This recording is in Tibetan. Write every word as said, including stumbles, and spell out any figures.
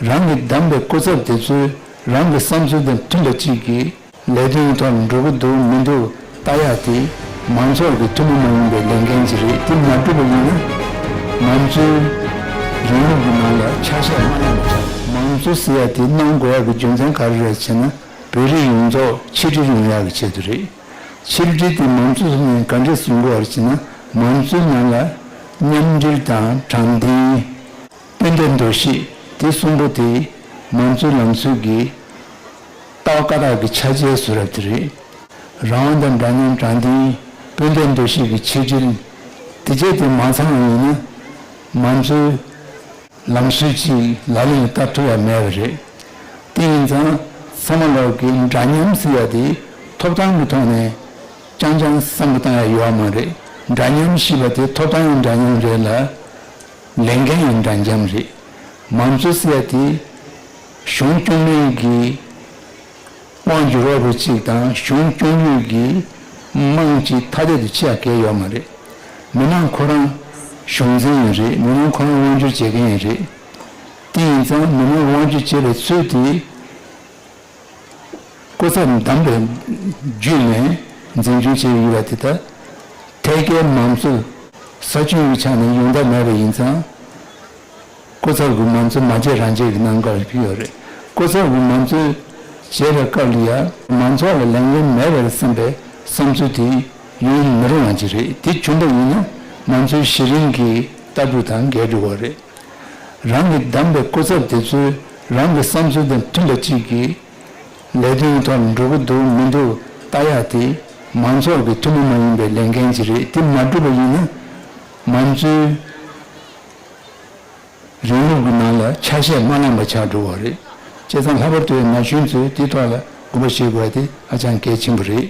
རང་གིས་བདམས་པའི་སྐུ་ཚབ་དེ་ཚོས་རང་གི་བསམ་ཚུལ་དང་མཐུན་པ་གཅིག་གིས་ལས་དོན་ཐོག་འགྲོ་གི་འདུག་མི་འདུག་ལྟ་ཡག་དེ་མང་ཚོགས་ཀྱི་ཐུན་མོང་མ་ཡིན་པའི་ལས་འགན་ཅིག་རེད། དེ་མ་བསྒྲུབས་པ་ཡིན་ན་མང་གཙོའི་རིང་ལུགས་ཀྱི་ནང་ལ་ཆ་ཤས་མ་བླངས་པ་ཆགས། མང་གཙོ་ཟེར་ཡ་དེ་གནང་དགོས་ཡ་གི་རྒྱུ་མཚན་ག་རེ་རེད་ཟེར་ན། བོད་རིགས་ཡོངས་རྫོགས་ཆིག་སྒྲིལ་ཡོང་ཡག་གི་ཆེད་དུ་རེད། ཆིག་སྒྲིལ་དེ་མང་གཙོ་ནས་ག་འདྲས་ཡོང་དགོས་པ་རེད་ཟེར་ན། མང་གཙོའི་ནང་ལ་མཉམ་འབྲེལ་དང་དྲང་བདེན། སྤུན་ཟླའི་འདུ་ཤེས་དེ་གསུམ་པོ་དེ་མང་གཙོའི་ལམ་སྲོལ་གྱི་ལྟ་བ་བཀའ་རྟགས་ཀྱི་ཆ་བྱད་བཟོ་རབས་དེ་རེད། རང་དབང་དང་འདྲ་མཉམ། དྲང་བདེན། སྤུན་ཟླའི་འདུ་ཤེས་ཀྱི་ཆིག་སྒྲིལ། དེ་བྱས་ཏེ་མ་ཚང་བ་ཡིན་ན་མང་གཙོའི་ལམ་སྲོལ་གཅིག་ལག་ལེན་ལ་བསྟར་ཐུབ་ཡ་མེད་པ་རེད། དེ་ཡིན་ཙང་ཚང་མ་ལོག་གི་འདྲ་མཉམ་ཟེར་ཡ་དེ་ཐོབ་ཐང་གི་ཐོག་ནས་རྐྱང་རྐྱང་བསམ་བློ་བཏང་ཡ་ཡོད་མ་རེད། འདྲ་མཉམ་ཞེས་པ་དེ་ཐོབ་ཐང་ཡང་འདྲ་མཉམ་རེད་ལ། ལས་འགན་ཡང་འདྲ་མཉམ་རེད། མང་གཙོ་ཟེར་ཡ་དེ་གཞུང་སྐྱོང་མཁན་གྱི་དབང་སྒྱུར་བ་པོ་གཅིག་དང་གཞུང་སྐྱོང་ཡུལ་གྱི་དམངས་ཀྱི་ཐ་དད་དུ་ཕྱེ་ཡ་གལ་ཡོད་མ་རེད། མི་མང་ཁོ་རང་གཞུང་འཛིན་ཡང་རེད། མི་མང་ཁོ་རང་དབང་སྒྱུར་བྱེད་མཁན་ཡང་རེད། དེ་ཡིན་ཙང་མི་མང་དབང་སྒྱུར་བྱེད་པའི་ཚུལ་དེ་སྐུ་ཚབ་བདམས་པའི་བརྒྱུད་ནས་འཛིན་སྐྱོང་བྱེད་ཡོད་པ་དེ་ལྟར་ཐད་ཀའི་མང་གཙོ་ས་ཁྱོན་གྱི་ཆ་ནས་ཡོང་ཐབས་མེད་པ་ཡིན་ཙང་། སྐུ་ཚབ་ཀྱི་མང་གཙོ་མ་བརྗེད་རང་བརྗེད་ཀྱི་གནང་སྐབས་ཤིག་ཡོད་རེད། སྐུ་ཚབ་ཀྱི་མང་གཙོ་བྱེད་པའི་སྐབས་ལ་ཡང་མང་ཚོགས་ལ་ལས་འགན་མེད་པར་བསམ་པའི་བསམ་ཚུལ་དེ་ཡོང་མི་རུང་བ་ཅིག་རེད། དེ་བྱུང་པ་ཡིན་ན་མང་གཙོའི་གཞི་རིམ་གྱི་ལྟ་གྲུབ་དང་འགལ་འགྲོ་གི་རེད། རང་གིས་བདམས་པའི་སྐུ་ཚབ་དེ་ཚོས་རང་གི་བསམ་ཚུལ་དང་མཐུན་པ་གཅིག་གིས་ལས་དོན་ཐོག་འགྲོ་གི་འདུག་མི་འདུག་ལྟ་ཡག་དེ་མང་ཚོགས་ཀྱི་ཐུན་མོང་མ་ཡིན་པའི་ལས་འགན་ཅིག་རེད། དེ་མ་བསྒྲུབས་པ་ཡིན་ན་མང་གཙོའི་རིང་ལུགས་ཀྱི་ནང་ལ་ཆ་ཤས་མ་བླངས་པ་ཆགས་འགྲོ་བ་རེད། བྱས་ཙང་ལྷག་པར་དུ་ན་གཞོན་ཚོས་དེའི་ཐོག་ལ་དགོངས་པ་བཞེས་དགོས་པ་དེ་ཧ་ཅང་གལ་ཆེན་པོ་རེད།